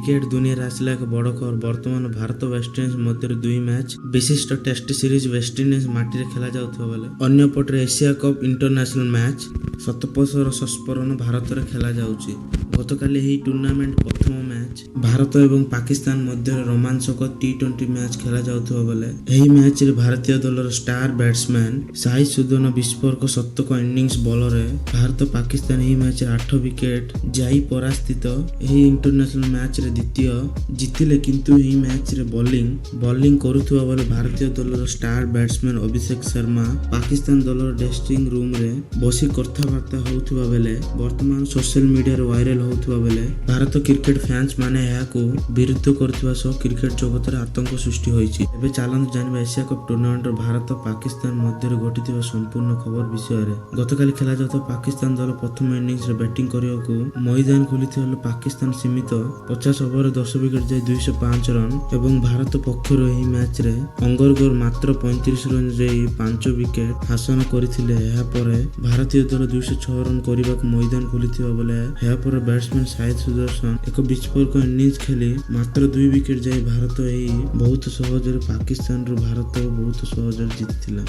Cricket ଦୁନିଆରେ ଆସିଲା ଏକ ବଡ଼ ଖବର। ବର୍ତ୍ତମାନ ଭାରତ ୱେଷ୍ଟଇଣ୍ଡିଜ୍ ମଧ୍ୟରେ ଦୁଇ ମ୍ୟାଚ୍ ବିଶିଷ୍ଟ ଟେଷ୍ଟ ସିରିଜ୍ ୱେଷ୍ଟଇଣ୍ଡିଜ୍ ମାଟିରେ ଖେଳାଯାଉଥିବା ବେଳେ ଅନ୍ୟପଟରେ ଏସିଆ କପ୍ ଇଣ୍ଟରନ୍ୟାସନାଲ ମ୍ୟାଚ୍ ସତପଥର ସଂସ୍କରଣ ଭାରତରେ ଖେଳାଯାଉଛି। ଗତକାଲି ଏହି ଟୁର୍ଣ୍ଣାମେଣ୍ଟ ପ୍ରଥମ ମ୍ୟାଚ୍ ଭାରତ ଏବଂ ପାକିସ୍ତାନ ମଧ୍ୟରେ ରୋମାଞ୍ଚକ ଟି-20 ମ୍ୟାଚ୍ ଖେଳାଯାଉଥିବା ବେଳେ ଏହି ମ୍ୟାଚ୍ରେ ଭାରତୀୟ ଦଳର ଷ୍ଟାର ବ୍ୟାଟ୍ସମ୍ୟାନ୍ ସାଇ ସୁଦର୍ଶନ ବିସ୍ଫୋରକ ଶତକ ଇନିଂସ ବଳରେ ଭାରତ ପାକିସ୍ତାନ ଏହି ମ୍ୟାଚ୍ରେ 8 ୱିକେଟ୍ ଯାଇ ପରାସ୍ତିତ। ଏହି ଇଣ୍ଟରନ୍ୟାସନାଲ ମ୍ୟାଚ୍ରେ ଦ୍ୱିତୀୟ ଜିତିଲେ, କିନ୍ତୁ ଏହି ମ୍ୟାଚ୍ରେ ବୋଲିଂ କରୁଥିବା ବେଳେ ଭାରତୀୟ ଦଳର ଷ୍ଟାର ବ୍ୟାଟ୍ସମ୍ୟାନ୍ ଅଭିଷେକ ଶର୍ମା ପାକିସ୍ତାନ ଦଳର ଡ୍ରେସିଂ ରୁମ୍ରେ ବସି କଥାବାର୍ତ୍ତା ହେଉଥିବା ବେଳେ ବର୍ତ୍ତମାନ ସୋସିଆଲ ମିଡିଆରେ ଭାଇରାଲ ହେଉଥିବା ବେଳେ ଭାରତ କ୍ରିକେଟ ଫ୍ୟାନ୍ସ ମାନେ ଏହାକୁ ବିରୋଧ କରୁଥିବା ସହ କ୍ରିକେଟ ଜଗତରେ ଆତଙ୍କ ସୃଷ୍ଟି ହୋଇଛି। ଏବେ ଚାଲନ୍ତୁ ଜାଣିବା ଏସିଆ କପ୍ ଟୁର୍ଣ୍ଣାମେଣ୍ଟର ଭାରତ ପାକିସ୍ତାନ ମଧ୍ୟରେ ଘଟିଥିବା ସମ୍ପୂର୍ଣ୍ଣ ଖବର ବିଷୟରେ। ଗତକାଲି ଖେଳାଯାଉଥିବା ପାକିସ୍ତାନ ଦଳ ପ୍ରଥମ ଇନିଂସରେ ବ୍ୟାଟିଂ କରିବାକୁ ମଇଦାନ ଖୋଲିଥିବା ବେଳେ ପାକିସ୍ତାନ ସୀମିତ 50 ଓଭରରେ 10 ୱିକେଟ୍ ଯାଇ 205 ରନ୍ ଏବଂ ଭାରତ ପକ୍ଷରୁ ଏହି ମ୍ୟାଚ୍ରେ ଅଙ୍ଗରଗର ମାତ୍ର 35 ରନ୍ ଦେଇ 5 ୱିକେଟ୍ ହାସଲ କରିଥିଲେ। ଏହାପରେ ଭାରତୀୟ ଦଳ 206 ରନ୍ କରିବାକୁ ମଇଦାନ ଖୋଲିଥିବା ବେଳେ ଏହାପରେ ବ୍ୟାଟ୍ସମ୍ୟାନ୍ ସାଇ ସୁଦର୍ଶନ ଏକ ବିସ୍ଫୋରକ ଇନିଂସ ଖେଳି ମାତ୍ର 2 ୱିକେଟ୍ ଯାଇ ଭାରତ ଏହି ବହୁତ ସହଜରେ ପାକିସ୍ତାନରୁ ଭାରତ ବହୁତ ସହଜରେ ଜିତିଥିଲା।